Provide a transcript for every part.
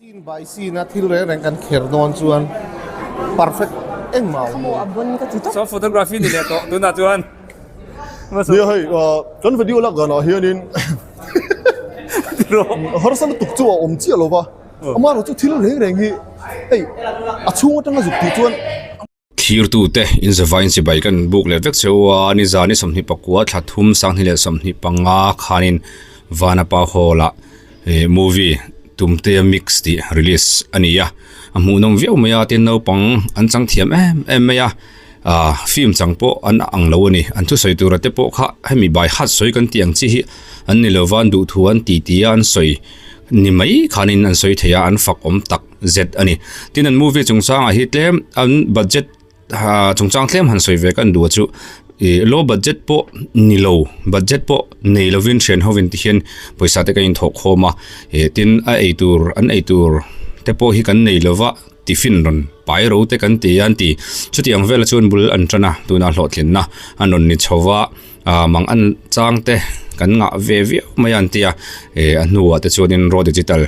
Scene by scene a thil reng reng kan kher dawn chuan perfect engmah a awm lo. Saw photography ni leh tawh tunah chuan. Nia hei kan video lak danah hianin harsa lutuk chu a awm chiah lo va, amaherawhchu thil reng reng hi hei a chhung atanga zuk tih chuan. Thlirtute inzavain chibai kan buk leh vek cheu a, nizan i 24 thla thum 2025 khanin Vanapa Hall ah movie Tumtea Mix tih release a ni a, a hmuhnawm viau mai a tin naupang an chang thiam em em mai a, ah film chang pawh an ang lo a ni, an thusawi tura te pawh kha hemi by heart sawi kan tih ang chi hi an ni lova an duhthu an ti ti a an sawi ni mai khanin an sawi thei a an fak awm tak. zet a ni. Tin an movie chungchangah hi tlem an budget ah chungchang tlem han sawi ve ka an duh a chu ih low budget pawh ni lo budget pawh nei lovin thian hovin ti hian pawisa te ka inthawh khawm a ih tin a eitur an eitur te pawh hi kan nei lova tiffin rawn pai ro te kan ti a an ti chutiang velah chuan bul an tan a tunah hlawhtlinna an rawn ni chho va. ah mang an chang te kan ngah ve viau mai a an ti a eh a hnuah te chuanin raw digital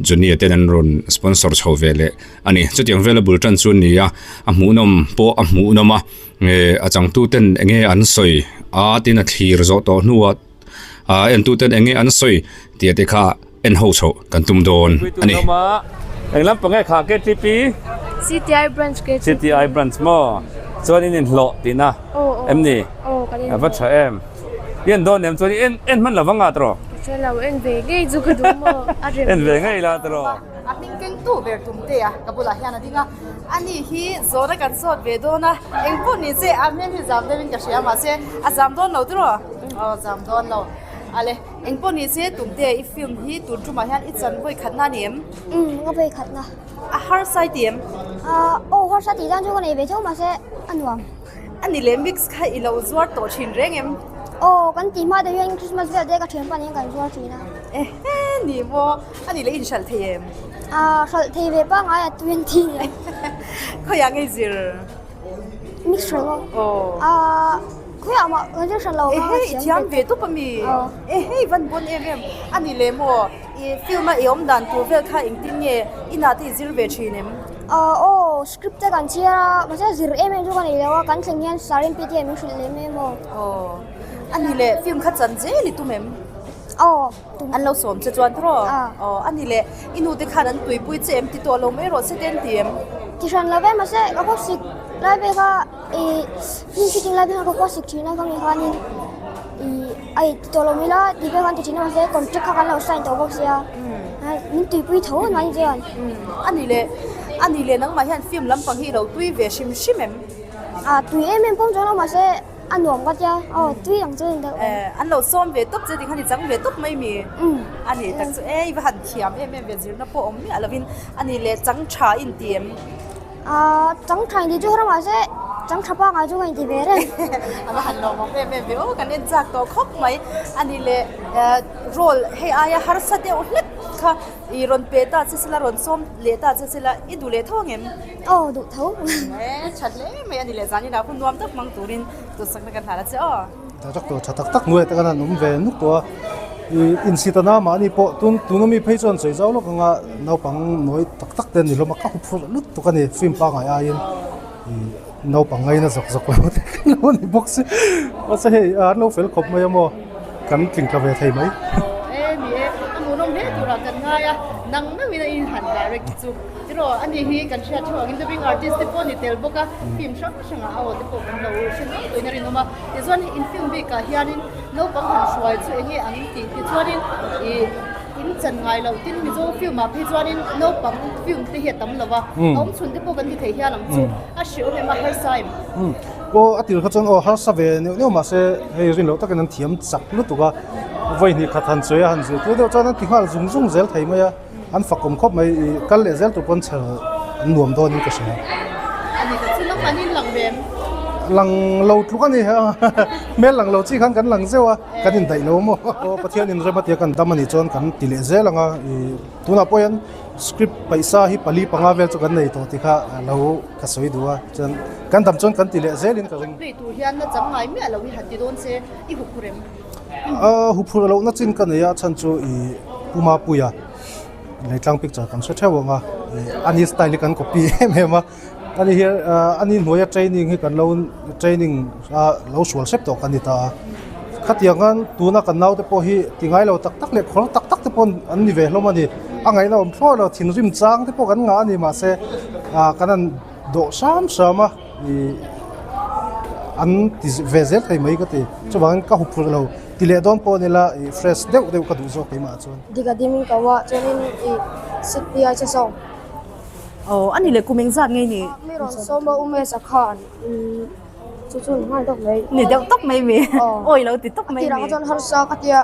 junior ten an rawn sponsor chho ve leh a ni chutiang vela bul tan chu a ni a a hmuhnawm pawh a hmuhnawm a eh a changtu ten eng nge an sawi a tin a thlir zawh tawh hnuah ah entu ten eng nge an sawi tih te kha en ho chhoh kan tum dawn a ni. Eng lampang nge kha KTP? CTI branch KTP. CTI branch maw? Chuan in inhlawh tihna em ni? A va tha em? I en dawn em chuan i en en hman lo vang a tawh? Ka hre lo, en ve ngei chu ka duh maw? A rem En ve ngei la tawh. A hming keng tu ber tum te a ka bulah hian a ding a, ani hi zawhna kan zawt ve dawn a, eng pawh ni che a hmel hi zam deuhin ka hria mahse a zam dawn lo tiraw? Aw zam dawn lo. Ale. Engpawh ni se tumte i film hi tun tumah hian i chan vawi khatna a ni em? Umm ka vawi khatna. A harsa i ti em? Ahh aw harsa tih dan chu ka nei ve tho mahse a nuam. A ni leh mix kha i lo zuar tawh thin reng em? Aw kan tih hma deuh hian Christmas vel te ka thianpa nen kan zuar thin a. Ehe ni maw? A ni leh i inhralh thei em? Ahh hralh thei ve pangngai a 20 nen. Khawiah nge i zir? Mix hralh maw? Aw. Ahh. Khawiah mah kan zir hran lo kha Ehei i thiam ve tawp a mi? Ehei van bawn em em a ni leh maw? I film a i awm dan tur vel kha engtin nge inah te i zir ve thin em? Aw script te kan chhiar a mahse zir em em chu ka nei lo a kan thleng hian sir MPT ah min hrilh lem em aw. Aw a ni leh film kha chan zel i tum em? Aw tum. An lo sawm che chuan tawh aw? Aw a ni leh i nu te khan an tuipui che em ti tawh lo mai rawh se te an ti em? Ti hran lo ve mahse ka khawsik lai vel kha Ih hnim shooting lai hian ka khua sik thin a ka mi khanin ih a ti tawh lo mai la tih vel khan ti thin a mahse contract kha kan lo sign tawh bawk sia min tuipui tho a mahni chuan. A ni leh a ni leh nangmah hian film lampang hi i lo tui ve hrim hrim em? Ah tui em em pawm chuan lo mahse a nuam ka tia aw tui ang chu a ni deuh. Eh an lo sawm ve tawp che tikhan i chang ve tawp mai mi? A ni tak chu e i va han thiam em em ve zirna pawh awm miah lovin a ni leh chang tha i inti em? Ahh chang tha inti chu ramah se chang tha pangai chu ka inti ve reng. A va han lawmawm em em ve aw kan en chak tawh khawp mai a ni leh role hei aia harsa deuh hlek kha i rawn pe ta che sela rawn sawm leh ta che sela i duh leh tho ang em? Aw duh tho. E tha hle mai a ni leh zanin ah hun nuam tak hmang turin duhsakna kan hlan a che aw. Director tha tak tak hnuaiah te khan an awm ve nuk tawh a, ih insitana mahni pawh tun tuna mi phei chuan sawi zau lawk anga naupang nawi tak tak te an ni hlawm a, ka hup phurh lut tuk a ni film pangngai aiin ih naupang ngaina zawk zawk lo te kha lo ni bawk si mahse hei an lo fel khawp mai a maw kan tling tla ve thei mai. E ni e, a hmuhnawm hle turah kan ngai a, nang meuhin a inhan direct chu tiraw a ni hi kan hriat theuh angin dubbing artist te pawh ni tel bawk a, film hrang hrangah a aw te pawh kan lo hre nual tawhin a rinawm a. Tichuan in film bikah hianin naupang han hruai chu enge ang tih tichuanin ih in chan ngai loh tin Mizo film ah phei chuanin naupang film te hi a tam lo a, a awm chhun te pawh kan ti thei hial ang chu a hre awm em a harsa em? Aw a tir kha chuan aw harsa ve neuh neuh mahse hei rin loh takin an thiam chak lutuk a, vawi hnih khat han sawi a han zirtir deuh chuan an ti nghal zung zung zel thei mai a. An fakawm khawp mai i kal leh zel tur pawn chher an nuam dawnin ka hria. A ni tak chu nangmah nin lang ve em? Lang lo tluk a ni hmel lang lo chi khan kan lang zeuh a kan indaih lo maw. Aw Pathian in rem a tia kan dam a nih chuan kan ti leh zel ang a i tunah pawh hian script paihsa hi pali panga vel chu kan nei tawh tih kha lo ka sawi duh a chuan kan dam chuan kan ti leh zelin ka ring. Play tur hian na chang ngai miah lo hi han ti dawn se i hup rem. A huphurh lohna chin ka nei a chhan chu i Pu Mapuia. Leitlang picture kan hre theuh ang a ih ani style hi kan copy em em a ani hi ah ani hnuaia training hi kan lo training a lo sual hrep tawh kan ni ta a khatiang khan tuna kan naute pawh hi ti ngai lo tak tak leh khawr tak tak te pawh an ni ve hlawm a ni a ngaihna awm thlawt lo thinrim chang te pawh kan ngah a ni mahse ah kan han dawh hram hram a ih an ti ve zel thei mai ka ti chuvangin ka huphurh lo ti leh dawn pawh nila ih fresh deuh deuh ka duh zawk keimah chuan. Dik a dim in ko a chuanin ih CPI che sawng. Aw a ni leh kum engzat nge ni? Mi rawn sawm a Umesh a khan chu chu ni nghal tawp mai. Ni deuh tawp mai mi. Awi lo ti tawp mai mi. A tirah kha chuan harsa ka tia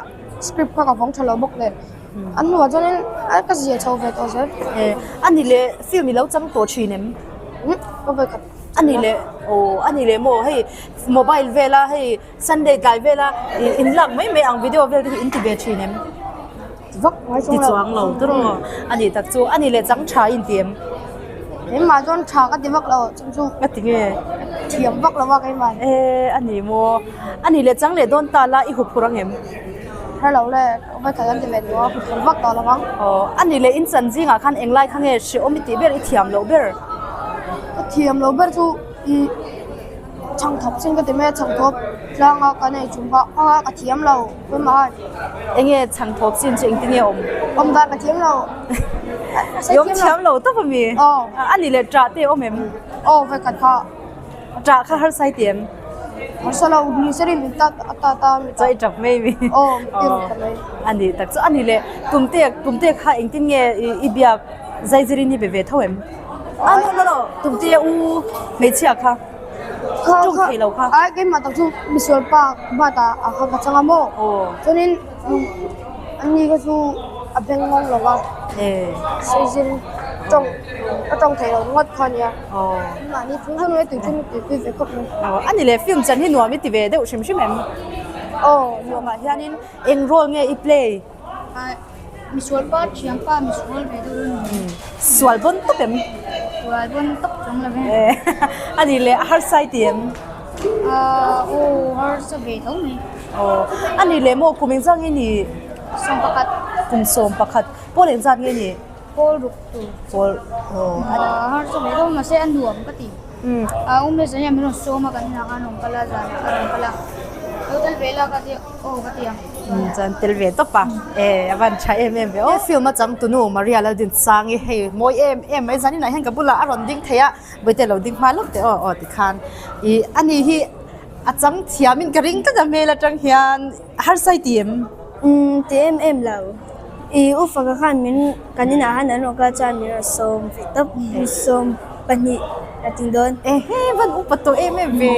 script kha ka vawng tha lo bawk nen an hnuah chuanin a ka zia chho ve tawh zel. A ni leh film i lo chang tawh thin em? Ka vawikhat. A ni leh aw a ni leh maw hei mobile vela hei Sunday tlai vela ih in lak mai mai ang video vel te hi in ti ve thin em? Vak ngai Ti chuang lo tur maw? A nih tak chu a nih leh chang tha in ti em? Keimah chuan tha ka ti vak lo chung chu. Ka ti nge? Thiam vak lo a keimah. E a ni maw? A nih leh chang leh dawn ta la i huphur ang em? Hre lo le vawikhat an ti ve tawh a huphur vak tawh lo ang. Aw a nih leh in chan zingah khan englai kha nge hrehawm i tih ber i thiam loh ber? Ka thiam loh ber chu ih. Chhangthawp chin ka ti mai a, chhangthawp tlanga kan ei chung pah a ka thiam lo tunah khan. Enge chhangthawp chin chu engtin nge awm? Awm dan ka thiam lo. I awm thiam lo tawp a mi? Aw. A ni leh ṭah te awm em? Aw vawikhat kha. Ṭah kha harsa i ti em? Harsa lo, ni se rin ta ta ta mi ta. Chaw i ṭap mai mi? Aw, i rawn ta mai. A ni tak chu a ni leh tumte tumte kha engtin nge i biak zaizirin i be ve tho em? A no no no tumte u hmeichhia kha. Ṭawng thei lo kha. Ai keimah tak chu misual pa bat ah a kha ka chang a maw. Chuanin ani kha chu a beng ngawng lo va. Saizir ṭawng a ṭawng thei lo ngawt kha a nia. Mahni phung chuan nge tui chu tui pui ve khawp mai. A ni le film chan hi nuam i ti ve deuh hrim hrim em? Aw. Nuamah hianin eng role nge i play? Misual pa thiam pa misual ve deuh a ni. Sual bawn tawp em? Sual bawn tawp chuang lo e. A ni le a harsa i ti em? Aw harsa ve tho mai. Aw a ni le maw kum engzat nge ni? 11. Kum 11. Pawl engzat nge ni? Pawl ruk tur. Pawl aw. Harsa ve tho mahse a nuam ka ti. A um leh zan hian min rawn sawm a kan inah khan rawn kal a zanah ka rawn kal a. Lo tel ve la ka tia aw ka ti ang. Chuan tel ve tawp a e a van tha em em ve aw. He film a changtunu Maria Laldinsangi hei mawi em em mai zan inah hian ka bulah a rawn ding thei a Bawihte lo ding hma lawk teh aw aw tikhan ih ani hi a chang thiam in ka ring tlat a hmel atang hian harsa i ti em? Umm ti em em lo. Ih u faka khan min kan inah khan an rawn kal chuan min rawn sawm ve tawp 12 a tling dawn. Ehe van upa tawh em em ve.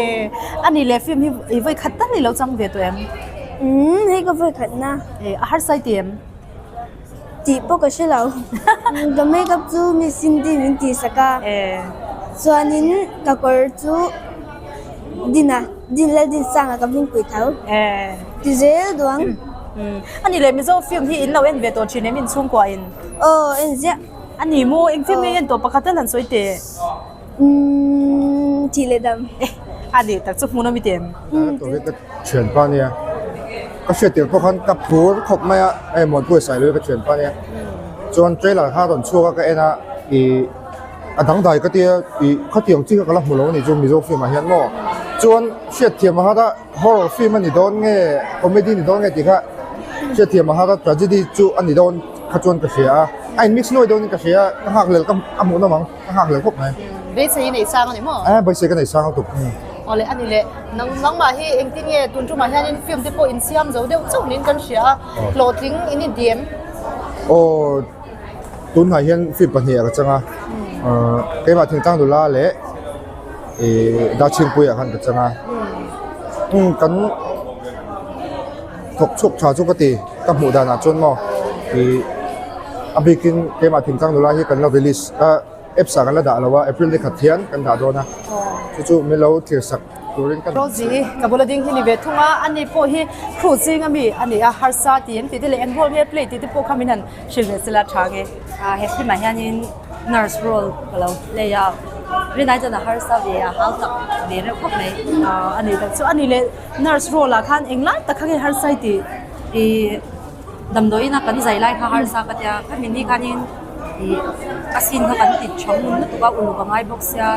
Ani leh film hi i vawi khat tal i lo chang ve tawh em? Umm hei ka vawi khat na. Eh a harsa i ti em? Tih pawh ka hre lo. Ka makeup chu Miss Cindy min tih sak a. Chuanin ka kawr chu Dina Din Laldinsanga ka hmingpui tho. Ti zel duang. Ani leh Mizo film hi in lo en ve tawh thin em inchhungkua in? Aw en ziah. Ani maw eng film nge i en tawh pakhat tal han sawi teh. Umm thih leh dam. A nih tak chu hmun a mi ti em? Tawh hi ka thianpa nia. Ka hriat tirh pawh khan ka phur khawp mai a, hei Muanpuia Sailui ka thianpa nia. Chuan trailer kha a rawn chhuak a ka en a, ih a dangdai ka tia ih khatiang chi kha ka la hmu lo a nih chu Mizo film ah hian maw. Chuan hriatthiam a har a horror film a ni dawn nge comedy ni dawn nge tih kha hriatthiam a har a tragedy chu a ni dawn kha chuan ka hria a, a in mix nuai dawnin ka hria a, ka nghakhlel ka a hmuhnawm ang. Ka nghak leh khawp mai. Beisei i nei sang a ni maw? Eh, beisei ka nei sang lutuk. Awle, a ni leh. Nang nangmah hi engtin nge tun tumah hianin film te pawh insiam zo deuh chauh niin kan hria a, hlawhtling in i diem? Aw, tunhnai hian film pahnihah ka chang a. Keimah Thingtlang nula leh ih Darchhingpuiah khan ka chang a. Kan thawk chhuak tha chu ka ti, ka hmuh danah chuan maw ih a bikin keimah Thingtlang nula hi kan la release a apps ah kan la dah lo a April ni khat hian kan dah dawn a chu chu min lo thlir sak turin ka Rosie ka bula ding hi ni ve thung a ani pawh hi crew zing ami a ni a harsa tih an tih te leh enroll nge play tih te pawh kha min han hrilh ve sela tha nge. He film ah hianin nurse role ka lo play a rinai chuan a harsa ve a hau tak ve reuh khawp mai. A ni tak chu a ni leh nurse role ah khan englai tak kha nge harsa i tih? Ih. Damdawiin a kan zai lai kha harsa ka tia, khami ni khanin ih a scene kha kan ti tha ngun lutuk a, uluk a ngai bawk sia,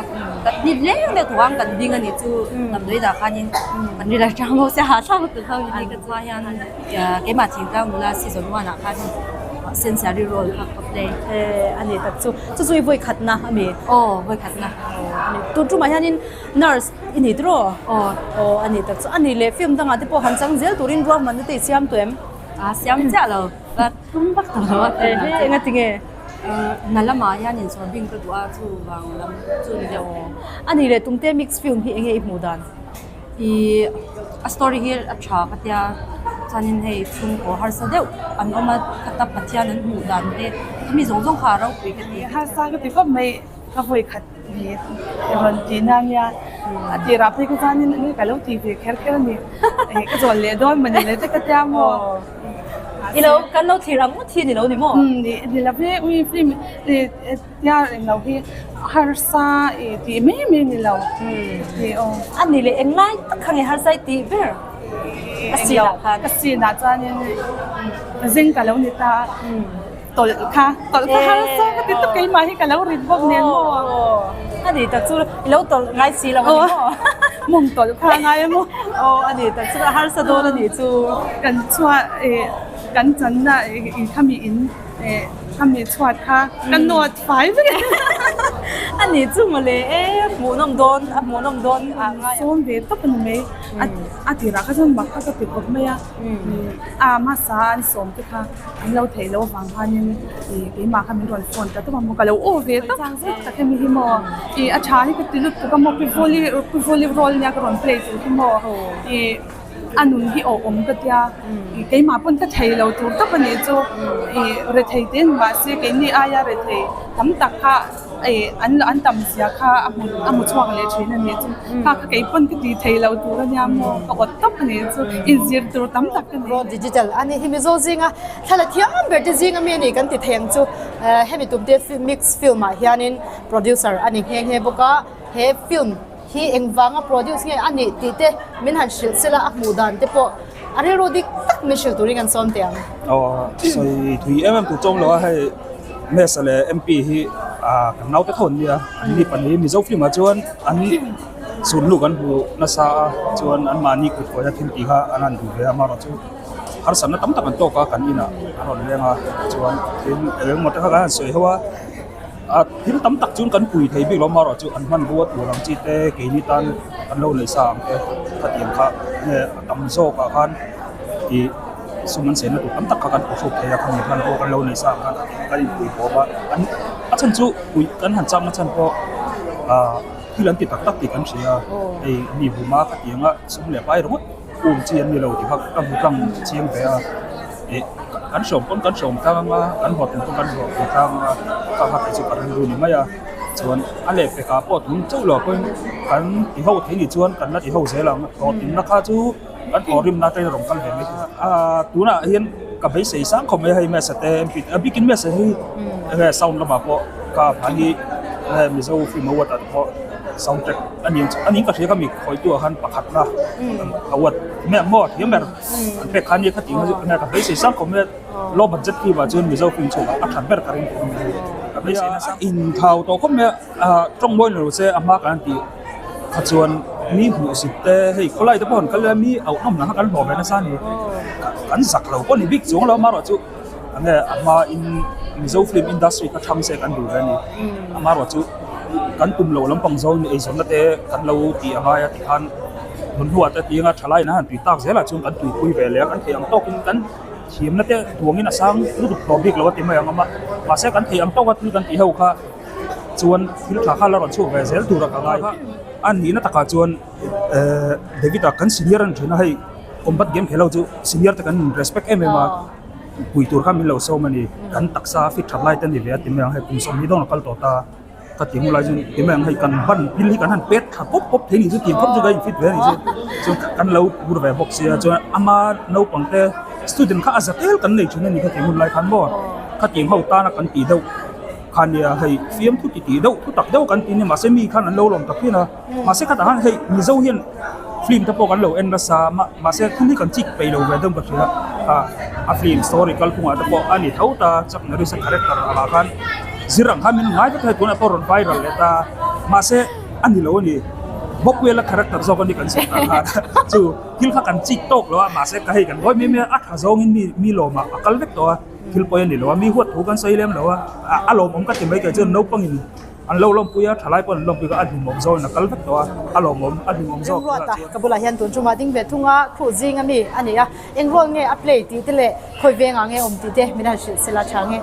kan ni leng deuh tawh ang kan ding a nih chu damdawiin ah khanin kan ri la tang bawk sia hahthlak lutuk kha ni ka chuan hian keimah thingtlang nula season one ah khan sensiari role kha ka play. A ni tak chu, chu chu i vawi khatna a mi? Aw vawi khatna. Tun tumah hianin Nurse i ni tiraw? Aw. Aw a ni tak chu. A ni leh film dangah te pawh han chang zel turin ruahmanna te i siam tawh em? A siam chiah lo. Ka tum vak tawh lo a. Ehe enga tinge? Na lamah hian inchhawr bing ka duh a chu vang lam chu ni deuh. A ni leh tumte mix film hi enge i hmuh dan? I a story hi a tha ka tia chuanin hei chhungkaw harsa deuh an awm a khata Pathian an hmuh dan te khami zawng zawng kha a ropui ka ti. Harsa ka ti khawp mai ka vawi khat. Ni rawn tih na nia a tirah phei kha chuanin enge ka lo ti ve kher kher a ni eh ka zawn leh dawn mawni le te ka tia maw I lo kan lo thlir ang ngawt hi ni lo ni maw? Umm ni ni lo hi ui film tia eng lo hi harsa i tih mai mai ni lo ti aw. A ni leh englai tak kha nge harsa i tih ber a scene ah khan? Ka scene ah chuanin zing ka lo ni ta a. Tawlh kha, tawlh kha harsa ka ti tawp keimah hi ka lo rit bawk nen maw? A ni tak chu i lo tawlh ngai si lo a ni maw? Mawng tawlh kha a ngai a maw? Aw a ni tak chu a harsa dawn a nih chu. Kan chhuah eh kan channa eh khami in eh khami chhuat kha ka nawt fai vek a. A ni chu mawle e hmuhnawm dawn a hmuhnawm dawn a ngai. Sawm ve tawp a ni mai a tirah kha chuan mak kha ka ti khawp mai a a hmasa an sawm te kha. An lo theih loh avang khanin ih keimah kha min rawn phone ta tawp a maw ka lo aw ve tawp tak hemi hi maw ih a tha hi ka ti lutuk a maw pi vawli pi vawli role nia ka rawn play tur hi maw ih a nun hi awh awm ka tia ih keimah pawn ka thei lo tur tawp a nih chu ih rethei te mahse keini aia rethei tam tak kha. Ih an an tam zia kha a hmu a hmu chhuak leh thin a nih chu kha kha kei pawn ka ti thei lo tur a nia maw ka awt tawp a nih chu inzir tur tam tak ka nei. Road Digital a ni hi Mizo zinga thla thiam ber te zinga mi a ni kan ti thei ang chu hemi tum te mix film ah hianin producer a ni nghe nghe bawk a he film hi engvanga produce nge a nih tih te min han hrilh sela a hmuh dan te pawh a rilru dik tak min hrilh turin kan sawm teh ang. Aw sawi thui em em tur chu awm lo a hei Mesa leh MP hi ah kan naute tho an nia an ni pahnih Mizo film ah chuan an sunluk an hmu nasa a chuan an mahni kut kawina thil tih kha an han duh ve a amaherawhchu harsatna tam tak an tawk a kan inah an rawn leng a chuan thil eng emaw te kha kan han sawi ho a. A thil tam tak chuan kan pui thei bik lo amaherawhchu an hmanrua tur ang chi te keini tan kan lo neih sa ang te khatiang kha nge a tam zawk ah khan ih sum an senna tur tam tak kha kan pawh hruk thei a khami hmanrua kan lo neih sa ang khan kan inpui bawm a an a chhan chu pui kan han chakna chhan pawh ah thil an ti tak tak tih kan hria hei mi buma khatianga sum leh pai ringawt um chi an ni lo tih kha ka hmu tlang chiang ve a. Ih kan hrawm pawn kan hrawm tlang anga kan hlawh tum pawn kan hlawh tum tlang anga kha kha chu ka rilru ni mai a chuan a leh pekah pawh tun chauh lo pawhin kan ti ho thei nih chuan kan la ti ho zel ang hlawh tumna kha chu kan thawh rimna te rawn kal ve mai thei a tunah hian ka beisei sang khawp mai a hei mesa te a bikin mesa hi enge sound lamah pawh ka mahni Mizo film award ah te pawh sound track a ni a niin ka hria ka mi khawitu ah khan pakhatna award maw thiam ber. An pek khan nia khatin a ka beisei sang khawp mai a, low budget film ah chuan Mizo film chhungah a that ber ka ring tawh mai ka beisei nasa inthau tawh khawp mai a, ah tawng mawi lo se a hma kan tih kha chuan mi hmuhsit te hei khawlai te pawh an kal ila mi auh nawm lah kha kan hlawh ve nasa a ni kan zak lo pawh ni bik chuang lo amaherawhchu enge a hma in Mizo film industry kha thang se kan duh ve a ni amaherawhchu kan tum loh lampang zawng eizawnna te kan lo tih a ngai a tikhan. Hmun hnuah te tianga thalaiin a han tui tak zelah chuan kan tuipui ve leh a, kan theih ang tawkin kan thiamna te duangin a sang lutuk tawh bik lo a ti mai ang a, mahse kan theih ang tawka thil kan tih ho kha chuan thil tha kha la rawn chhuak ve zel tur a ka ngai a, a nihna takah chuan ehh David-a kan senior a ni thin a hei combat game khelh ho chu senior te kan respect em em a, pui tur kha min lo sawm a ni, kan taksa fit that lai te a ni ve a ti mai ang hei kum 20 dawn a kal tawh ta. Ka ti hmu lai chu ti mai ang hei kan ban pil hi kan han pet thla pawp pawp thei a nih chu tih khawp chu ka infit ve a nih chu chuan kan lo phur ve bawk sia chuan ama naupang te student kha a za tel kan nei thin a ni kha ti hun lai khan maw khatiang ho tana kan tih deuh kha nia hei fiam thu ti tih deuh thu tak deuh kan ti nia mahse mi khan an lo lawm tak phian a mahse khatah khan hei mizo hian. Film te pawh kan lo en nasa a mahse thil hi kan chik peih lo ve deuh ka hria a a film story kalphungah te pawh a ni tho ta Chuck Norris a character angah khan zir ang khan min ngai vek a hei tunah pawh rawn viral leh ta mahse a ni lo a ni Bob Whale a character zawk a ni kan zir ta khan chu thil kha kan chik tawk lo a mahse ka hei kan ngawi mai mai a a tha zawngin mi mi lawmah a kal vek tawh a thil pawi a ni lo a mi huat thu kan sawi lem lo a a lawmawm ka ti mai kei chuan naupangin An lo lawmpui a, thalai pawh an lawmpui kha a hlimawm zawkin a kal vek tawh a, a lawmawm, a hlimawm zawk Remruata ka bulah hian tun chungah ding ve thung a, khuh zing ami a ni a, eng role nge a play tih te leh khawi vengah nge awm tih te min han hrilh sela tha nge.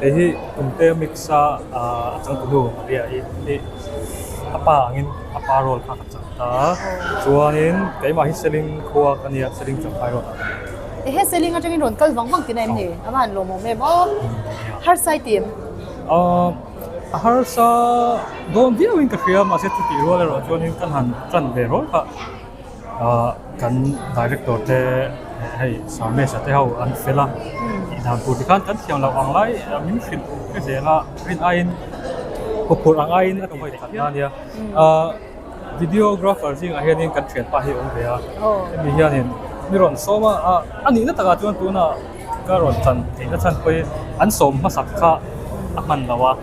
Kei hi Tumte mix a a changtunu Maria i hi a pa angin a pa role kha ka chang ta a, chuanin keimah hi Seling khua ka nia, Seling Champhai road ah ka ni. Ehe Seling atangin rawn kal vang vang tina em ni? A va han lawmawm em aw. Harsai tih em? A harsa dawn viauin ka hria mahse chutih rual erawh chuanin kan han tan ve rawlh a kan director te hei Sarmesa te ho an fel a tih dan tur tikhan kan thiam loh ang lai min hrilh ka zel a rin aiin huphurh ang aiin a tawng khat na ania videographer zingah hianin kan thianpa hi a awm ve a hemi hianin mi rawn sawm a a nihna takah chuan tunah. Ka rawn chan theihna chhan pawh hi an sawm hmasak kha a hman lo a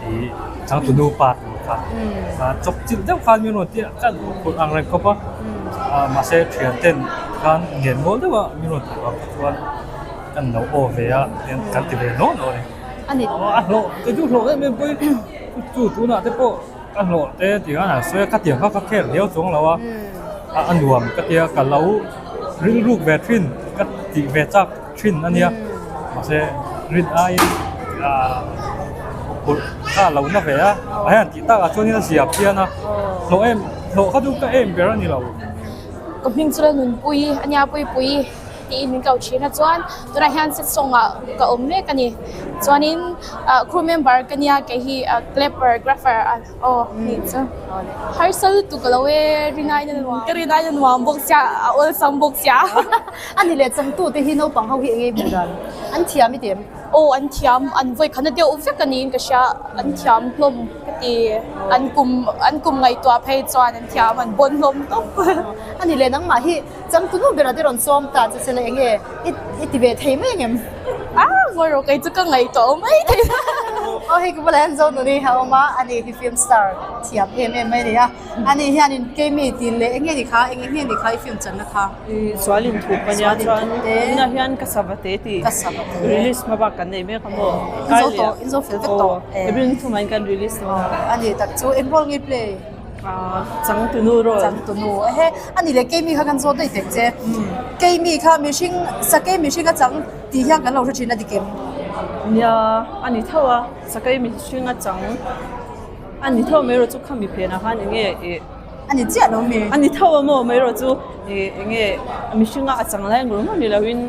ih changtu nu pa tur kha chawp chilh deuh khan min rawn ti a ka phurh ang reng khawp a mahse thian ten khan ngen mawl deuh a min rawn tih vang kha chuan kan lo aw ve a kan ti ve nawn nawn a ni a hlawh te chu hlawh em em pawh hi chu tunah te pawh ka hlawh te tih khan an sawi a ka tiang kha ka khel viau chuang lo a a nuam ka tia ka lo rilruk ve thin ka tih ve chak thin a nia mahse rin aiin ah phurh kha a lo na ve a a hian tih takah chuanin a zia phian a hlawh em hlawh kha chu ka em ber a ni lo. Ka hming chu la nunpui a nia puipui. tiin min ko thin a chuan tunah hian set song ah ka awm mek a ni chuanin ah crew member ka nia kei hi ah clapper grapher ah aw nih chu harsa lutuk lo e rinai na nuam ka rinai na nuam bawk sia a awlsam bawk sia a ni leh changtu te hi naupang ho hi eng nge hmuh dan an thiam i ti em aw an thiam an vawi khatna deuh vek a niin ka hria an thiam hlawm ka ti an kum an kum ngaihtuah phei chuan an thiam an bawn hlawm tawp a ni leh nangmah hi Changtunu bera te rawn sawm ta che sela enge i ti ve thei mai angem? Ah ngawi rawh kei chu ka ngaihtuah mai thei a. Aw hei ka bulah hian Zonuni a awm a, ani hi film star thiam em em mai a ni a. Ani hianin keimi tih leh enge ni kha eng enge ni kha i film channa kha? I Sualin thup a nia chuan tunah hian ka savate tih release hma bak kan nei mek a maw? In zo tawh in zo fel vek tawh. April ni thumah in kan release dawn a. A ni tak chu eng role nge play? Changtunu role. Changtunu ehe ani leh keimi kha kan zawt daih tek che. Keimi kha mihring sakei mihring a chang tih hian kan lo hre thin a dikem. Nia a ni tho a sakei mihring a chang a ni tho mai erawh chu khami phenah khan enge ih. A ni chiah lo mi. A ni tho a maw mai erawh chu ih enge mihringa a chang lai ngur ngawt ni lo in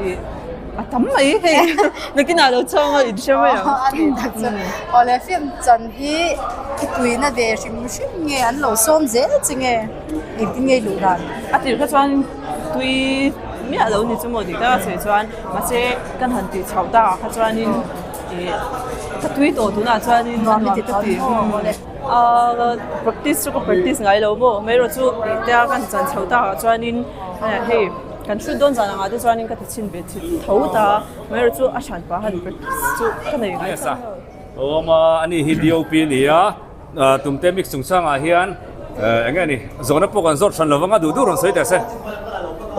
ih. A tam mai hei nakinah lo chhawng a inhre mai ang. A ni tak chu. Awle film chan hi i tuina ve hrim hrim nge an lo sawm zel che nge engtin nge i luh dan? A tir kha chuan tui miah lo ni chu maw dik taka sawi chuan mahse kan han tih chhoh takah kha chuanin ih ka tui tawh tunah chuanin a nuam ka ti. Aaa practice chu ka practice ngai lo maw mai erawh chu ih tia kan chan chhoh takah chuanin hei. Kan hrut dawn zan angah te chuanin ka ti chhin ve chhin tho ta mai erawh chu a hran pah han practice chu ka nei ngai tho lo. Awm a, ani hi DOP a ni a, Tumte mix chungchangah hian eng nge ni zawhna pawh kan zawt hran lo vang a, duh duh rawn sawi teh se.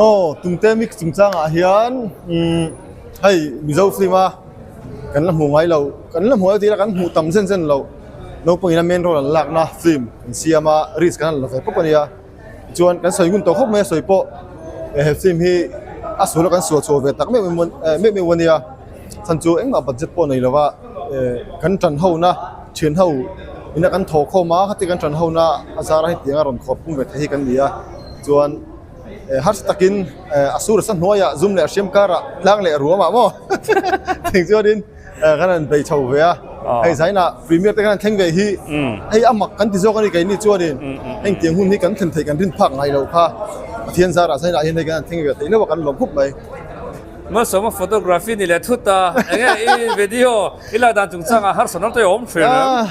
Aw, Tumte mix chungchangah hian hei Mizo film a kan la hmuh ngai lo, kan la hmuh ngai lo tih ila kan hmuh tam zen zen lo, naupangin a main role an lakna film an siam a, risk kan han la ve pawp a nia. Chuan kan sawi ngun tawh khawp mai a sawi pawh he film hi a sual a kan sual chhuah ve tak meuh meuh meuh a nia chhan chu engmah budget pawh nei lova kan tan ho na thian ho ina kan thawh khawm a khati kan tan ho na a zara hetiang a rawn khawr pung ve thei hi kan ni a chuan harsa takin a sur a sa hnuaiah zum leh a hriam karah tlang leh ruamah maw tih chuanin. Kan han bei chho ve a, hei zainah premier te kan han thleng ve hi hei a mak kan ti zawk a ni keini chuanin engtiang hun hi kan thlen theih kan rin phak ngai lo kha Pathian zarah zainah hian hei kan han thleng ve theih lo a kan lawm khawp mai. Malsawma photography ni leh thut a, enge i video i lak dan chungchangah harsatna te a awm thin em?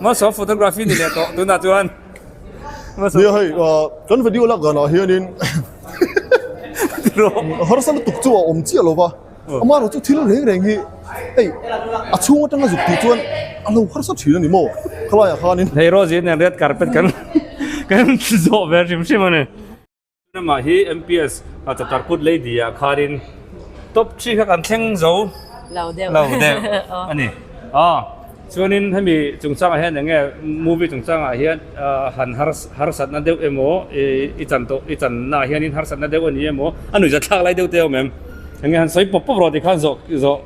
Malsawma photography ni leh tawh tunah chuan. Nia hei kan video lak danah hianin harsa lutuk chu a awm chiah lo va, amaherawhchu thil reng reng hi hei a chhung atanga zuk tih chuan a lo harsa thin a ni maw khalaiah khanin. Hei Rosie nen red carpet kan kan zawh ve hrim hrim a ni. Amah hi MPS Chatarput Lady ah khanin top three kha kan thleng zo lo deuh lo deuh a ni. Aw chuanin hemi chungchangah hian eng nge movie chungchangah hian han harsatna deuh emaw i chan tawh i channa ah hianin harsatna deuh a ni emaw a nuihza thlak lai deuh te a awm em? Eng nge han sawi pawp pawp rawh tikhan zawh zawh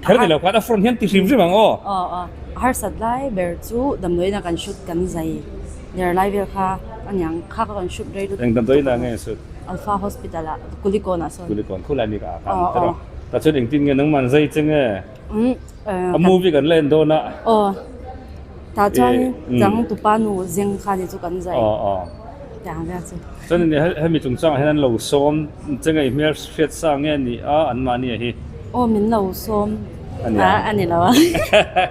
kher ni lo khan a front hian ti hrim hrim ang aw. Aw aw a harsat lai ber chu damdawiin ah kan shoot kan zai. Der lai vel kha a niang kha ka rawn shoot rei lutuk. Eng damdawi inah nge shoot? Alpha Hospital ah Kulikawn ah sawn. Kulikawn khulai mi ka ah khan tawh a. Tah chuan engtin nge nangman zai che nge? A movie kan la en dawn a. Aw tah chuan chang tupa nu zeng kha ni chu kan zai. Aw aw. Tiang vel chu. Chuan hemi chungchangah hian an lo sawm che nge i hmel hriat sa nge ni a anmahni a hi? Aw min lo sawm a ni lo a.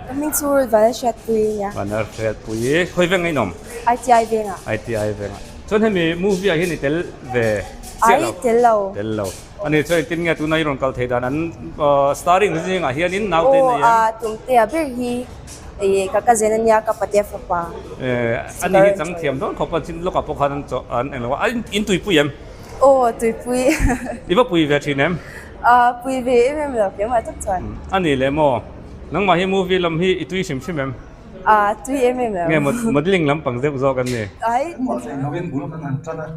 Ka hming chu Vanlalhriatpui a nia. Vanlalhriatpui khawi veng a inawm? ITI vengah. ITI vengah. Chuan hemi movie ah hian i tel ve chiah lo? Ai tel lo. Tel lo. Ani chuan engtin nge tuna i rawn kal thei dan an starring zingah hianin naute in nei em? Aw a Tumtea ber hi ka cousin a nia ka patea fapa. Ani hi chang thiam dawn khawp a chin lawkah pawh khan an chawh an englo a in tuipui em? Aw tuipui. I va pui ve thin em? A pui ve em em lo keimah tak chuan. A ni leh maw? Nangmah hi movie lam hi i tui hrim hrim em? A tui em em lo. Nge modeling lam pang deuh zawk an ni? Ai. Engmah sawi lo in bul kan han tan a.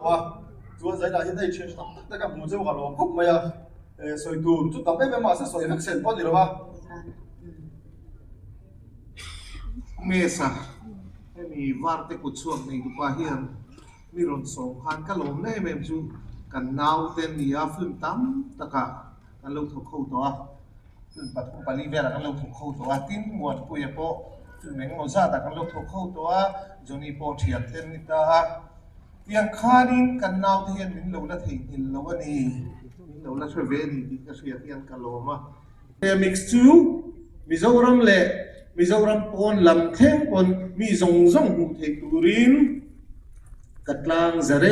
Aw chuan zainah hian hei thian tha tak tak te ka hmu cheu ka lawm khawp mai a, sawi tur chu tam em em mahse sawi vek sen pawh a ni lo a. Mesa, hemi varte kut chhuak nei tupa hian mi rawn sawm khan ka lawm na em em chu kan naute an ni a, film tam takah kan lo thawk ho tawh a, film pathum pali velah kan lo thawk ho tawh a, tin Muanpuia pawh film engemaw zatah kan lo thawk ho tawh a, Johnny pawh thian te an ni ta a, tiang khanin kan naute hian min lo la theihnghilh lo a ni, min lo la hre ve a ni tih ka hriat hian ka lawm a. He mix chu Mizoram leh Mizoram pawn lam thleng pawn mi zawng zawng hmuh theih turin ka tlang zar e.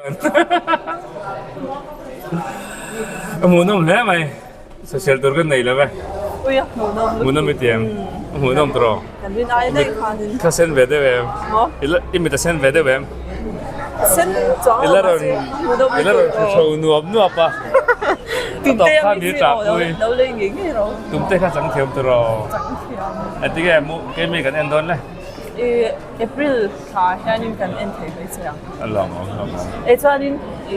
A hmuhnawm hle mai social tur kan nei lo ve Ui a hmuhnawm lutuk hmuhnawm i ti em a hmuhnawm tur aw Kan rin ai daih khanin Ka sen ve deuh em Maw I mit a sen ve deuh em A sen chuang lo mahse hmuhnawm I la rawn hru nuap nuap a Tumte a mi chi aw lo lei ngei ngei rawh Tumte kha chang thiam tur aw Chang thiam Engtinge keimi kan en dawn le I April thla hianin kan en thei mai che ang. A lawm awm lawm awm. E chuanin i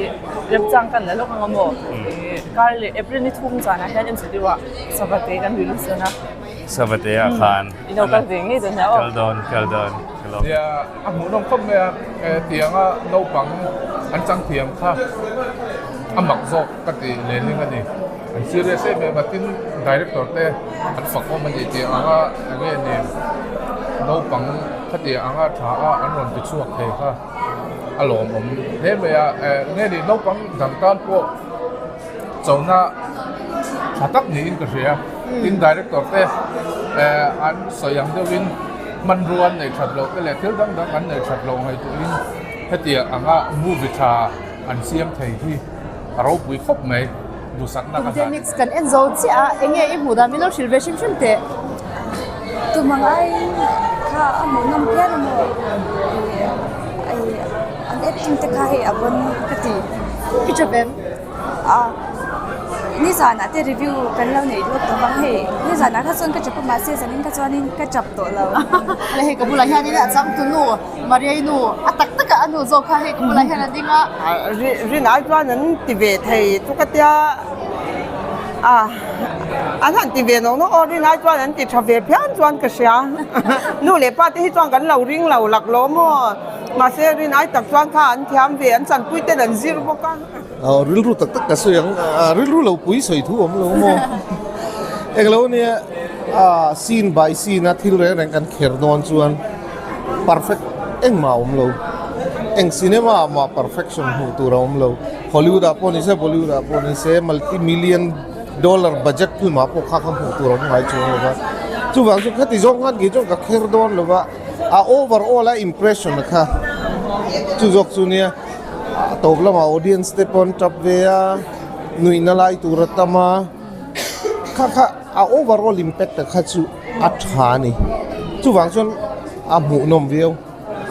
remchang kan la lawk ang a maw? I kar leh April ni thum zanah hian en chu deuh ah Savate kan release dawn a. Savate ah khan. I lo kal ve ngei dawn nia aw. Kal dawn kal dawn ka lawm. Nia a hmuhnawm khawp mai a, tianga naupang an chang thiam kha a mak zawk ka ti lehling a ni. An serious em em a tin director te an fak awm a ni tih anga enge ni naupang khatiang anga tha a an rawn ti chhuak thei kha a lawmawm hle mai a enge ni naupang dang tan pawh chona tha tak niin ka hria tin director te an sawi ang deuhin hmanrua an neih that loh te leh thil dang dang an neih that loh ngaihtuahin hetiang anga movie tha an siam thei hi. A ropui khawp mai, duhsakna ka hlan. Mix kan en zo chiah a, enge i hmuh dan min lo hrilh ve hrim hrim teh. Tumang aiin kha a hmuhnawm phian a maw an acting te kha hei a bon ka ti. I tap em? A. Nizanah te review kan lo nei deuh tawh vang hei nizanah kha chuan ka chap a mahse zanin kha chuanin ka chap tawh lo. Le hei ka bulah hianin a changtu nu Mariai nu a tak takah a nu zawk kha hei ka bulah hian a ding a. Rinai chuan an ti ve thei chu ka tia a an han ti ve nawk nawk aw rinai chuan an ti tha ve phian chuan ka hria nu leh pa te hi chuan kan lo ring lo laklawh maw mahse rinai tak chuan kha an thiam ve an chanpui ten an zir bawk a. Aw rilru tak tak ka sawi ang rilru lo pui sawi thu awm lo maw englo ania scene by scene a thil reng reng kan kher dawn chuan perfect engmah a awm lo eng cinema ah mah perfection hmuh tur a awm lo Hollywood ah pawh ni se Bollywood ah pawh ni se multi million dollar budget film ah pawh kha kha hmuh tur a awm ngai chuang lo va chuvang chu khati zawng khan kei chuan ka kher dawn lo va a overall a impression kha chu zawk chu nia. A tawp lamah audience te pawh an tap ve a, nuihna lai tur a tam a, kha kha a overall impact a kha chu a tha a ni. Chuvang chuan a hmuhnawm viau,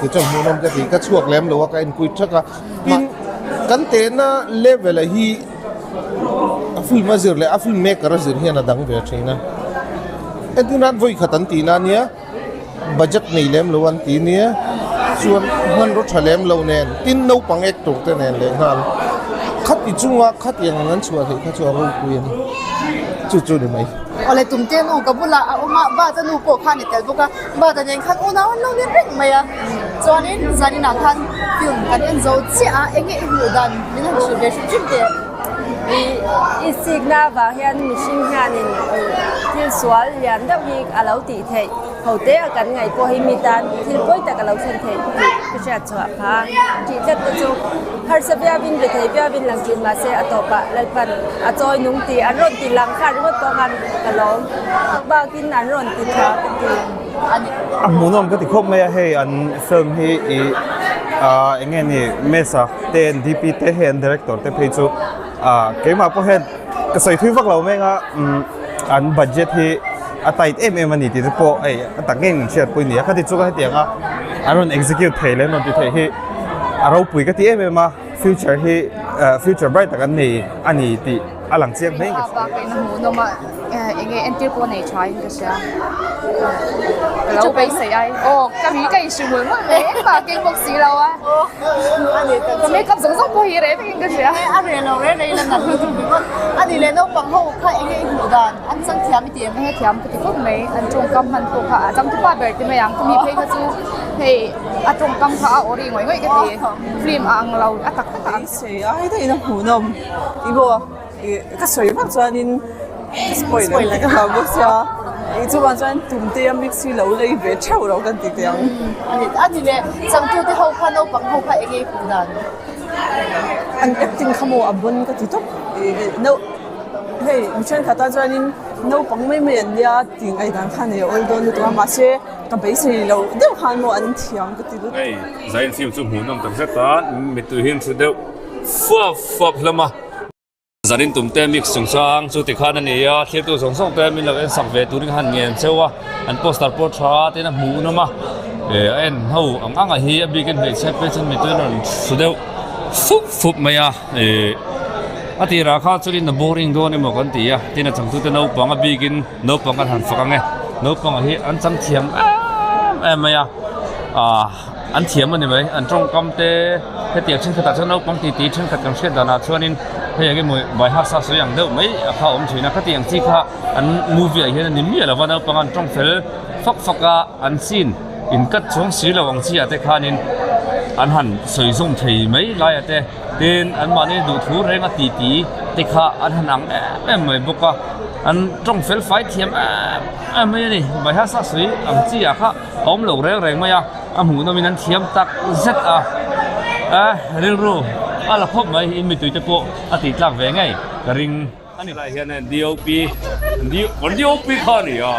kei chuan hmuhnawm ka ti, ka chhuak lem lo a ka enpui thak a, tin kan tehna level a hi a film a zir leh a film maker a zir hian a dang ve thin a, entir nan vawi khat an tihna ania. Budget nei lem lo an ti nia, chuan hmanraw tha lem lo nen, tin naupang ek tur te nen leh nghal khati chunga khatiang ang an chhuah theih kha chu a ropui a ni, chu chu ni mai. Awle tumte nu ka bulah a awm a, Bata nu pawh khan i tel bawk a, Bata nen khan unau an lo ni reng mai a, chuanin zaninah khan film kan en zo chiah a, enge i hmuh dan min han hrilh ve hrim hrim teh. I sikna avang hian mihring hianin thil sual lian deuh hi a lo tih theih ho te a kan ngaih pawh hi mi tan thil pawi tak a lo thlen theih tih ka hriat chhuah phah a. Tih tlat te chu harsa viauin ve thei viauin lang thin mahse a tawpah Lalpan a chawi nung tih an rawn ti lang kha ringawt pawh khan ka lawm bakin an rawn ti tha ka ti. A hmuhnawm ka ti khawp mai a hei an film hi ih ah eng nge ni Mesa te NDP te hei an director te phei chu ah keimah pawh hian ka sawi thui vak lo meng a umm an budget hi a tight em em a ni tih te pawh hei a tak ngei an hriatpui a ni a khati chu ka hetiang a an rawn execute thei leh an rawn ti thei hi a ropui ka ti em em a future hi ah future bright tak an nei a ni tih a lang chiang hle in ka hria. Bak in a hmuhnawm a eng nge entir pawh nei tha in ka hria ka lo beisei ai aw ka mi ka inhrilh mawlh mawlh mai engmah a keng bawk si lo a ka makeup zawng zawng pawh hi reh vek in ka hria a reh lo reh reh in a nalh lutuk ringawt a ni leh naupang ho kha eng nge i hmuh dan an chang thiam i ti em nge thiam ka ti khawp mai an tawngkam hman pawh kha a changtupa ber ti mai ang ka mi phei kha chu hei a tawngkam kha a awri ngawih ngawih ka ti film a ang lo a tak tak a ang Beisei ai daih in a hmuhnawm. I maw ih ka sawi vak chuanin ka spoil ang tih ka hlau bawk sia ih chuvang chuan tumte a mix hi lo lei ve theuh lo kan ti teh ang. A ni leh changtute ho kha naupang ho kha eng nge i hmuh dan? An acting kha maw a bon ka ti tawp ih no hei mi thenkhat ah chuanin naupang mai mai an nia tih ngaihdan kha nei a awl dawn lutuk a mahse ka beisei loh deuh khan maw an thiam ka ti lutuk. Hei Zain film chu hmuhnawm takzet a mittui hi an hru deuh. Fuap fuap hlawm a. Zanin tum te mix chungchang chu tikhan a ni a, thlirtu zawng zawng te min lo en sak ve turin han ngen cheu a, an poster pawh tha te in a hmuh nawm a, eh a en ho ang ang a hi a bikin hmeichhia phei chuan mittui an rawn hru deuh fup fup mai a, eh a tirah kha chuanin a boring dawn emaw kan ti a, tin a changtute naupang a bikin naupang kan han fak ang e, naupang ah hi an chang thiam em em mai a, ah. An thiam a ni mai, an tawngkam te hetiang thenkhatah chuan naupang titi thenkhat kan hriat danah chuanin hei eng emaw Baihar sa sawi ang deuh mai a kha a awm thin a, khatiang chi kha an movie ah hian a ni miah lo va, naupang an tawng fel fak fak a, an scene in cut chuang si lo ang chi ah te khanin an han sawi zawm thei mai lai ah te tin anmahni duhthu reng a titi te kha an han ang em em mai bawk a, an tawng fel fai thiam em em mai a ni, Baihar sa sawi ang chi ah kha. A awm lo reng reng mai a, a hmuhnawmin an thiam tak zet a, eh rilru a la khawp mai in mituite pawh a tih tlak ve ngei ka ring a ni. Helai hian DOP kan DOP kha a ni a.